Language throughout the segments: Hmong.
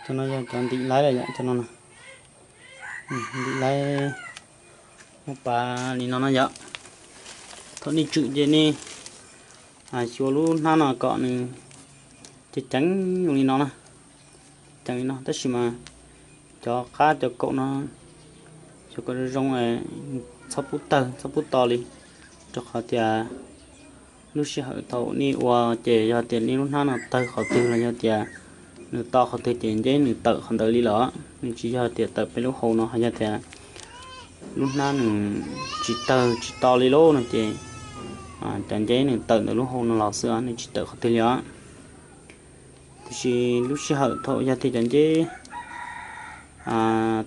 Cov no yog cov ntim laib lawm yom, cov no, ntim laib muab pav li no no yom. Thaum nej tswm ces nej xyuas lub hnab no kom nws ceev ceev li no na, ceev li no, tab sis mas cov qab cov kaum no xyuas kom zoo zoo, txhob pub tawg txhob pub to li, rau qhov tias lub sij hawm thaum nej ua ces yog tias nej lub hnab no tawg qhov twg los yog tias nws to qhov twg ces nceb nws tawm qhov ntawd li los, nws tsis yog tias tawm peb lub hau no. Ho yog tias lub hnab nws tsis tawg tsis to li lauj no ces cov nceb nws tawm ntawm lub hau no los xwb, nws tsis tawm qhov twg li os. Tiam sis lub sij hawm thaum yog tias cov nceb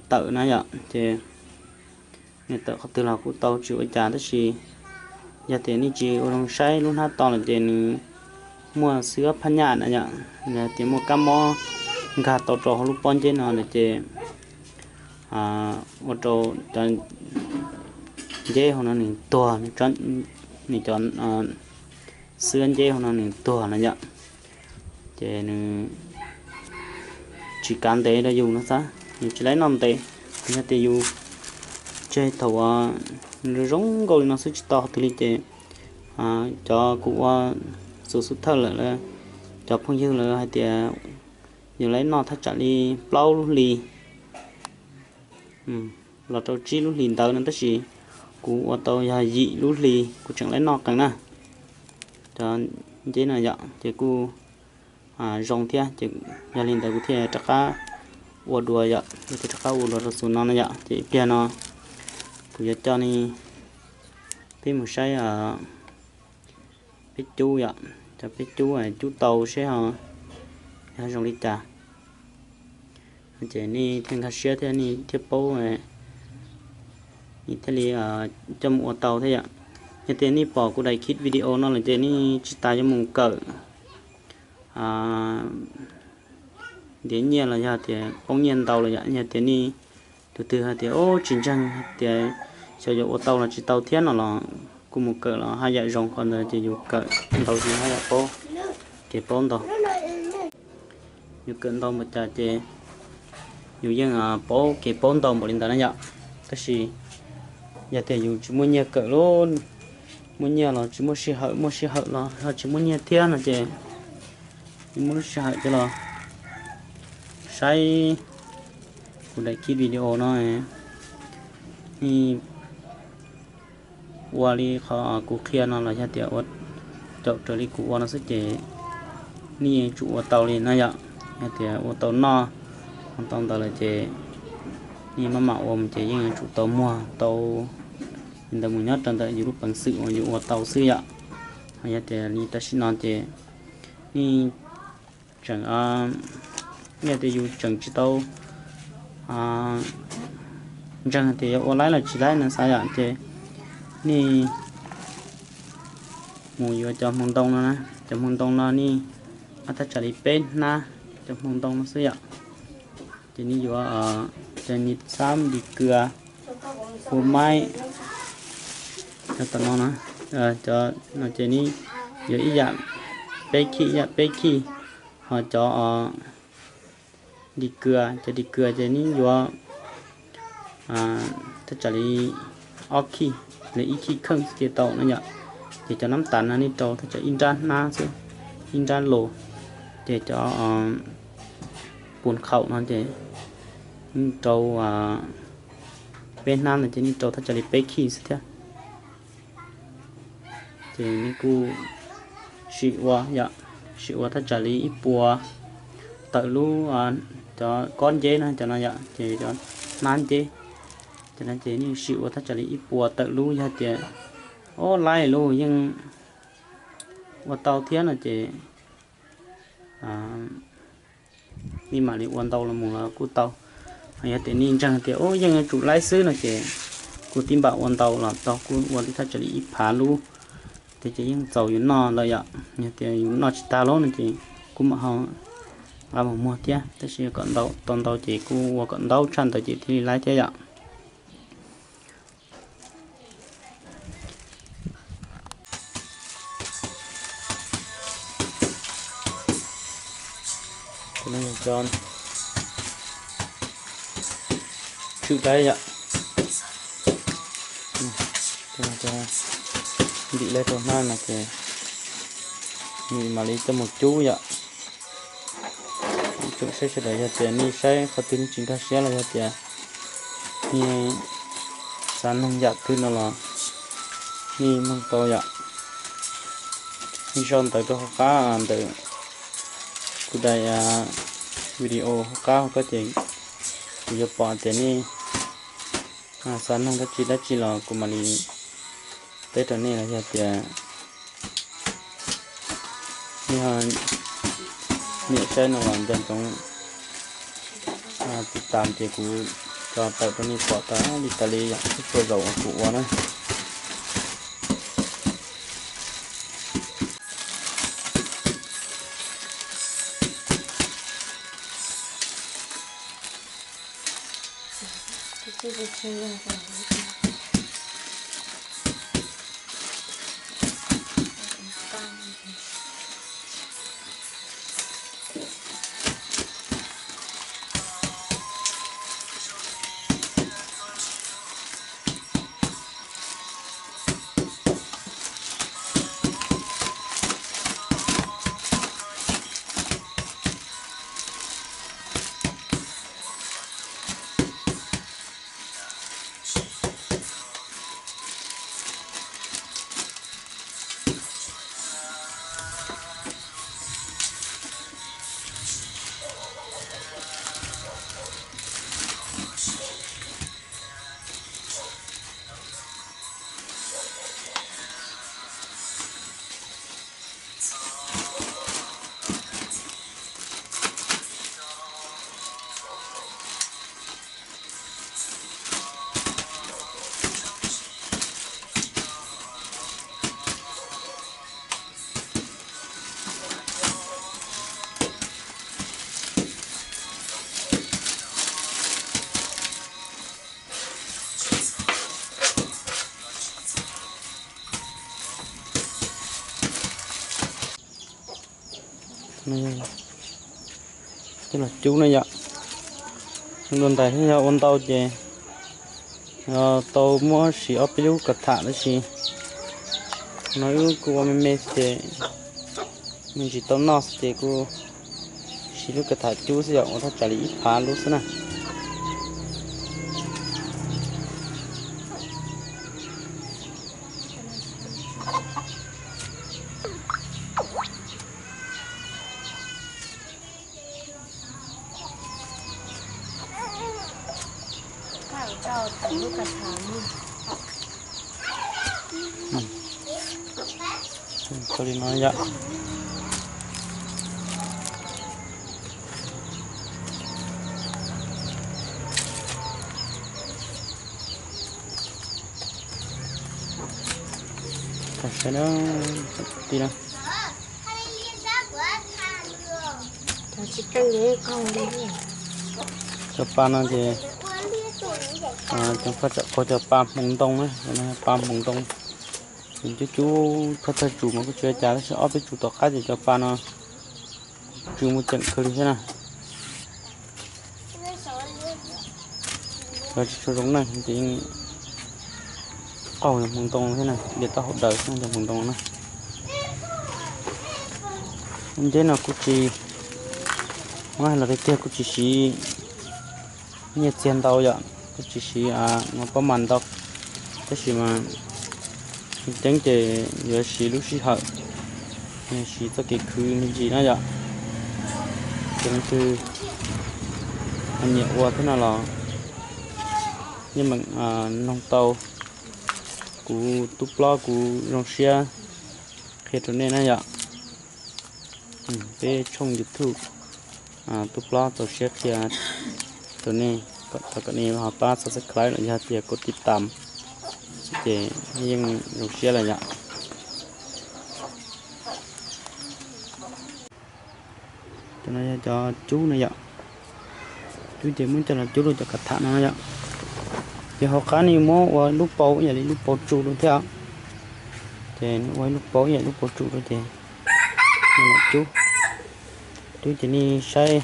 tawm na yom, ces nws tawm qhov twg los kuj tau tsis ua cas, tab sis yog tias nej tsis ua zoo saib lub hnab to lawm ces nws muaj xwb phab nyaj na yom, yog tias muaj kab mob nkag tau rau hauv lub pob nceb no lawm ces ua rau cov nceb hauv no nws tuag, nws cov xwb nceb hauv no nws tuag na yom, ces nws tsis kav ntev rau yus no xav, nws tsis laib noj ntev. Yog tias yus tseg thaum uas zoo zoo nkauj li no xwb tsis to qhov twg li ces cov kuv ua xus xub thawj lawm, cov phooj ywg lawm hais tias yus laib noj thaj tsam li plaub lub hlis los rau tsib lub hlis ntawd no, tab sis kuv ua tau yog yim lub hlis kuv tseem laib noj qees na. Cov nceb no yom ces kuj zoo thiab ces yog li ntawd kuv thiaj rov qab ua dua yom, kuv thiaj rov qab ua dua rau xus no no yom. Ces ib pliag no kuv yuav coj nej peb mus saib peb cub yom, cov peb cub, cub tau seb ho zoo li cas. Ces nej thiaj nkag siab thiab nej thiaj paub, nej thiaj li coj mus ua tau thiab yom. Yog tias nej pom kuv daim clip video no lawm ces nej tsis tas yuav mus kawm ntiav nyiaj los yog tias poob nyiaj ntau los yom. Yog tias nej tus twg hais tias o tsis ntseeg tias xyov yuav ua tau los tsis tau thiab no los kuj mus kawm los haj yam zoo, qhov ntawd ces yus kawm ntau ces haj yam paub kev paub ntau. Yus kawm ntau npaum cas ces yus yeej paub kev paub ntau npaum li ntawd na yom. Tab sis yog tias yus tsis muaj nyiaj kawm lub, muaj nyiaj los tsis muaj sij hawm, muaj sij hawm los ho tsis muaj nyiaj thiab no ces nej muaj lub sij hawm coj los saib kuv daim clip video no, nej ua li qhov kuv qhia no los yog tias ua caum raws li kuv ua no xwb ces nej yeej tsum ua tau li no yom. Yog tias ua tau noj, ua tau ntawd lawm ces nej maj mam ua mus ces yeej yuav tsum tau muag tau li ntawd mus nyob rau ntawm yus lub peev xwm uas yus ua tau xwb yom. Ho yog tias li tam sim no ces nej tseem, yog tias yus tseem tsis tau ntseeg tias yuav ua laib los tsis laib no xav yom, ces nej mus yuav cov hmoov ntoo no na. Cov hmoov ntoo no nej thaj tsam li peb hnab cov hmoov ntoo no xwb yom. Ces nej yuav cov nyiv xab, dis kwas, kua maib, cov tom no, cov no ces nej yuav ib yam peb khij, ib yam peb khij. Ho cov dis kwas, cov dis kwas ces nej yuav thaj tsam li ob khij, li ib khij kheej xwb ces tau no yom. Ces cov nab tas no nej rau thaj tsam ib nrab hnab xwb, ib nrab los. Ces cov pus khaum no ces nej rau peb hnab no ces nej rau thaj tsam li peb khij xwb thiab. Ces nej kuj sim ua yom, sim ua thaj tsam li ib puas tawm lub, cov kob nceb no, cov no yom, ces cov hnab nceb, cov no ces nej sim ua thaj tsam li ib puas tawm lub. Yog tias o laib lub yeej ua tau thiab no ces nej mam li ua ntau los mus los kuj tau. Yog tias nej ntseeg tias o yeej yuav tsum laib xwb no ces kuj tib npam ua ntau los tau, kuj ua li thaj tsam li ib phav lub, ces yeej txaus yus noj lawm yom. Yog tias yus noj tsis tag lub no ces kuj mam ho nqa mus muag thiab, tab sis kom ntau tau ntau ces kuj ua kom ntau tshaj ntawd ces thiaj li laib thiab yom. Cov Twm dai yom. Ntim lawv rau hnab no ces nws mam li coj mus cub yom. Tsoom saib sawv daws, yog tias nej saib qhov twg nej tsis nkag siab los yog tias nej xav noog yam twg no los nej noog tau yom. Nej sau ntawv rau hauv qab ntawm kuv daim video hauv qab hauv ko ces kuv yuav pom tias nej xav noog dab tsi dab tsi los kuv mam li teb rau nej los yog tias nej nyiam saib no los nco ntsoov tiv tam ces kuv tso tawm rau nej pom tas li tas li yom, txhua zaus uas kuv ua na. Coj los cub na yom. Dua ntais thiab, yog ua ntau ces tau muab siv ob peb lub kav tham tab sis no wb kuj ua me me ces me ntsis tau noj ces kuj siv lub kav tham cub xwb yom, ua thaj tsam li ib phav lub xwb na. Ua li no yom. Saib na, ti na. Cov pa no ces cov pa hmoov ntoo na, pa hmoov ntoo. Cub cub thawj thawj tsus mas kuj tsis ua cas tab sis ob peb tsus tom qab ces cov pa no tsw mus ceem kawg li thiab na. Cov tsis tshua zoo neej ces yeej qaug yog hmoov ntoo thiab na, diam taub hau daws xwb cov hmoov ntoo na. Nceb no kuj tsis, muab hais los tiag tiag kuj tsis siv nyiaj txiag ntau yom, kuj tsis siv pob mas ntau, tab sis mas tseem ceeb ces yuav siv lub sij hawm, siv txoj kev khwv me ntsis na yom. Ces leej twg nyiam ua thiab no los yeej meem noog tau kuv tub plob, kuv zoo siab qhia rau nej na yom. Peb tshooj YouTube tub plob txaus siab qhia rau nej, thov kom nej ho pab subscribe los yog tias kov tiv tam xwb ces yeej zoo siab lawm yom. Cov no yog cov cub no yom. Cub ces muab coj los cub rau cov kav tham no yom. Ces hauv qab ne muab ua lub paus ib yam li lub paus tsu rau thiab. Ces ua ib lub paus ib yam lub paus tsu rau ces cub. Cub ces nej saib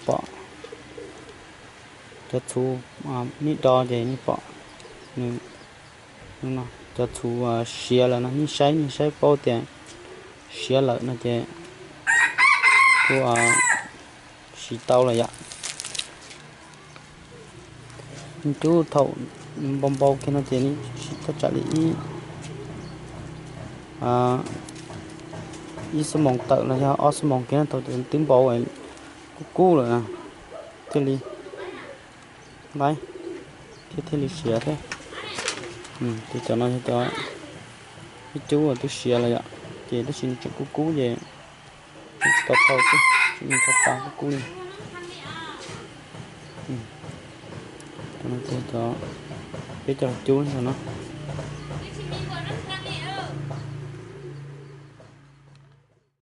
pom Cov txhuv nej do ces nej pom nws, cov txhuv siav lawm no, nej saib nej saib paub tias siav lawm no ces kuj siv tau lawm yom. Nws cub thaum npau npau kiag no ces nws siv thaj tsam li ib, ib xuab moos tawm los yog ob xuab moos kiag no thaum twb npau kub kub lawm thiaj li laib thiab thiaj li siav thiab. Ces cov no yog cov ib cub uas twb siav lawm yom, ces tab sis nws tseem kub kub ces tsis tau thau xwb, tsis tau pa kub kub li. Cov no ces cov peb coj los cub no.